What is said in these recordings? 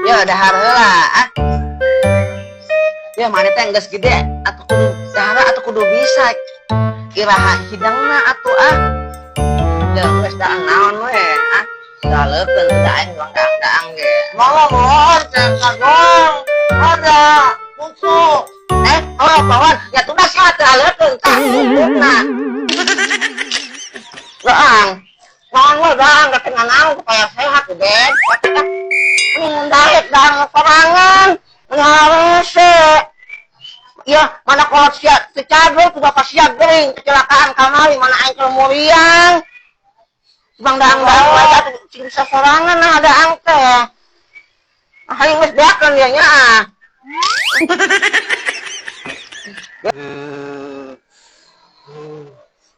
Ya dahar heula ah. Ya mana teh geus gede atuh kudu dahar atuh kudu bisa. Iraha hidangna atuh ah. Ya geus daang naon we ah. Daleukeun teu aing doang daang-daang ge. Mama mohon kagong. Ada buku. Eh, oh pawan, ya tuh sia teu aleukeun tah bukuna. Daang. Naon we daang da kena naon supaya sehat Ben. Ini mun daek daang sorangan. Ngarese. Ya, mana kolot sia teu cageur ku bapak sia gering kecelakaan kamari mana aing keur muriang. Bang daang-daang wae atuh cing bisa sorangan nah daang teh. Ah, hayang geus beakeun dia nya ah.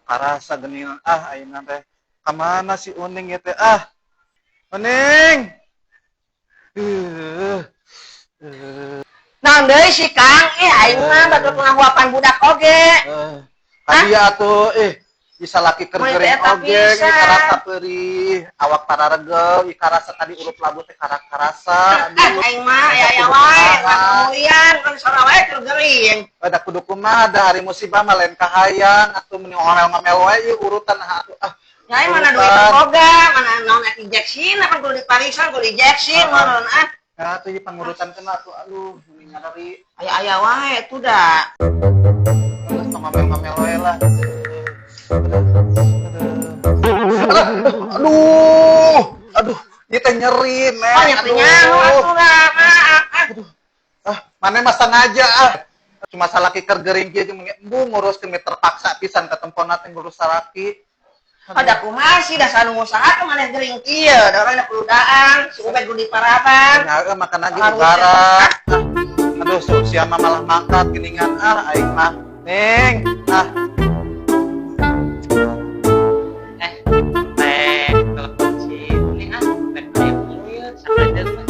Karasa geuning ah ayeuna teh. Kamana si Uning ieu teh ah? Uning. Naon deui si Kang? Ih aing mah batur pengahuapan budak oge. Kadi atuh bisa laki keur Mun gering eta oge, pisan. Ih karasa peurih, awak pararegel, ih karasa tadi urup labu teh karasa. Ah, Aduh. aing mah aya aya wae, kemuliaan kan sora wae keur gering. Ada kudu kumaha da hari musibah mah lain kahayang atuh meni ngomel-ngomel wae ieu urutan nah atuh ah. Nya mana duit boga, mana naon ek injeksi, kan kudu diparisan, kudu injeksi meureun ah. Ya atuh ieu pangurutan kena atuh aduh meni nyareri. Aya-aya wae atuh da. Geus tong ngomel-ngomel wae lah. Aduh, aduh, ieu teh nyeri, Neng. Oh, nyeri nyaho atuh da, maaf ah. Ah, maneh mah sengaja ah. Cuma salaki keur gering kieu jeung embung nguruskeun terpaksa pisan katempona teh ngurus salaki. Ada kumaha sih dasar nu usaha teh maneh gering kieu, da urang kudu daang, si Ubed kudu diparaban. Ya heueuh makan lagi Harus ubara. Aduh, sia mah malah mangkat geuningan ah aing mah. Neng, ah. Teh telepon si Uning ah, rek aya perlu ieu sakadeung mah.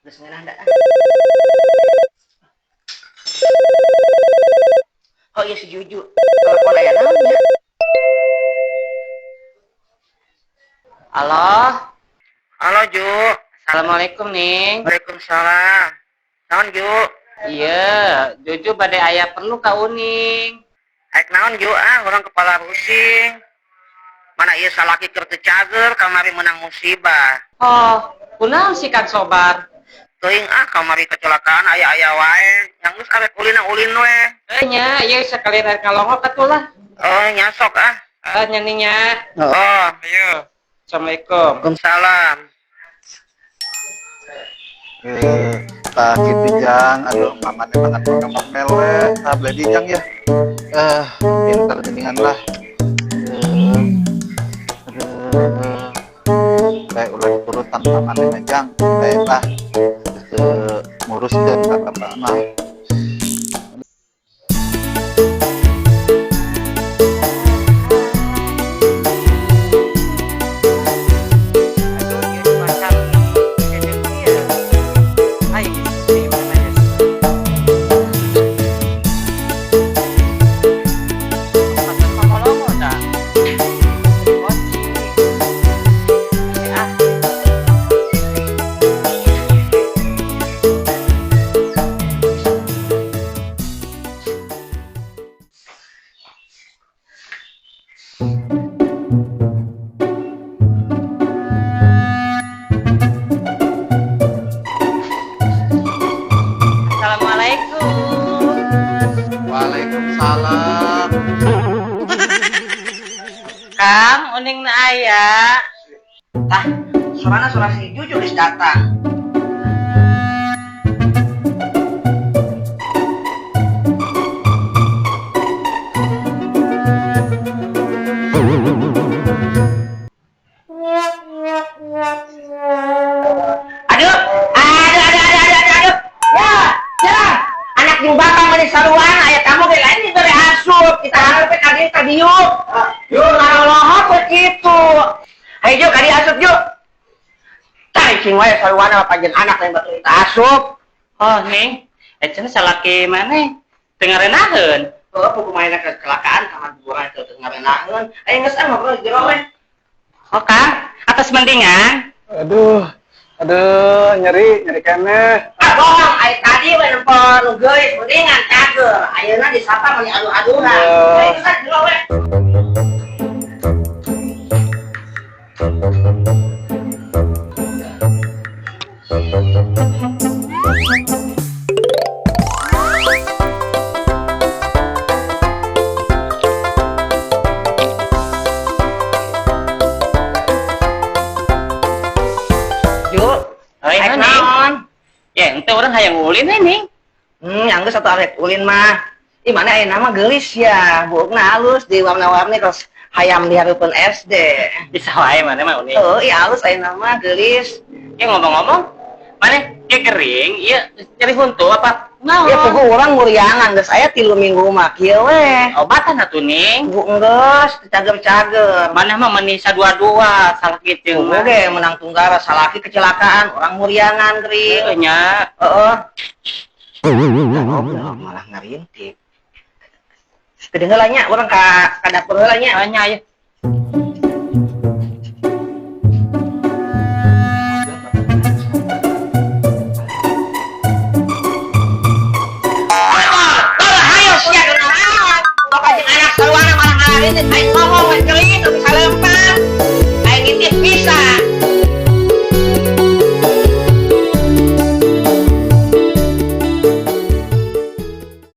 Geus ngeunah da. Oh iya si Juju, telepon aya naon nya? Halo. Halo Ju. Assalamualaikum Ning. Waalaikumsalam. Naon Ju? Iya, Juju bade aya perlu ka Uning. Aik naon Ju ah, urang kepala pusing. Mana ieu salaki keur teu cager kamari menang musibah. Oh, kunaon si Kang Sobar? Teuing ah kamari kecelakaan aya-aya wae. Yang geus arek ulin ulin we. Eh nya, ieu sekalian rek ngalongok atuh lah. Oh, nyasok ah. Eh nya ning nya. Oh, Ayo. Assalamualaikum. Waalaikumsalam. Tah kitu Jang, aduh mamane banget ngomel we. Tah beli Jang ya. Pinter geuningan lah. Aduh. Bae ulah turutan mamane mah Jang. Bae lah. Nguruskeun ka bapak mah. Aduh, ieu cuaca kede kieu. Ayo si mana ya? Pasar Pakolongo dah. Kunci. Eh, ah. Assalamualaikum. Waalaikumsalam. Kang, Uning na aya. Tah, sorana sora si Juju geus datang. Aduh, aduh, aduh, aduh, aduh, aduh, aduh. Ya, ya. Anak jeung bapak mah di saruan, aya tamu ge lain dibere asup. Kita hareup ka dieu ka diuk. Yuk ngarolohok we kitu. Ayo Ju, ka dieu asup Ju. Tah cing wae saruana mah panjeun anak lain batur kita asup. Oh, Ning, cenah salaki maneh teu ngarenaheun. Heuh, kumaha kecelakaan sama urang teu ngarenaeun. Ayo geus ah ngobrol di jero we. Oh, Kang, atos mendingan. Aduh, aduh, nyeri, nyeri keneh. Ah, bohong, aya tadi we nempo nu geulis mendingan cageur. Ayeuna disapa meuni adu-aduhan. Aduh. Ayo geus ah jero we. Ju, Oi, arek naon? naon? Ya, ente urang hayang ulin we, Ning. Yang geus atuh arek ulin mah. Ih, mana aya nama geulis ya, buukna halus di warna-warni terus hayam di hareupeun SD. Bisa wae mana mah ulin. Heuh, ih halus aya nama geulis. Ya ngomong-ngomong, mana ke kering, iya nyeri huntu apa? Naon? Ya puguh urang muriangan geus aya 3 minggu mah kieu we. Obatan atuh, Ning. Puguh enggeus cager-cager. Mana mah meni sadua-dua salah gitu Puguh mah. ge menang tunggara salaki kecelakaan orang muriangan gering. Heuh nya. Heeh. Goblok malah ngarintip. Teu heula nya urang ka dapur heula nya. Nya aya. Ayo sia kunaon? Bapak jeung anak sarwana malah ngarintip aing.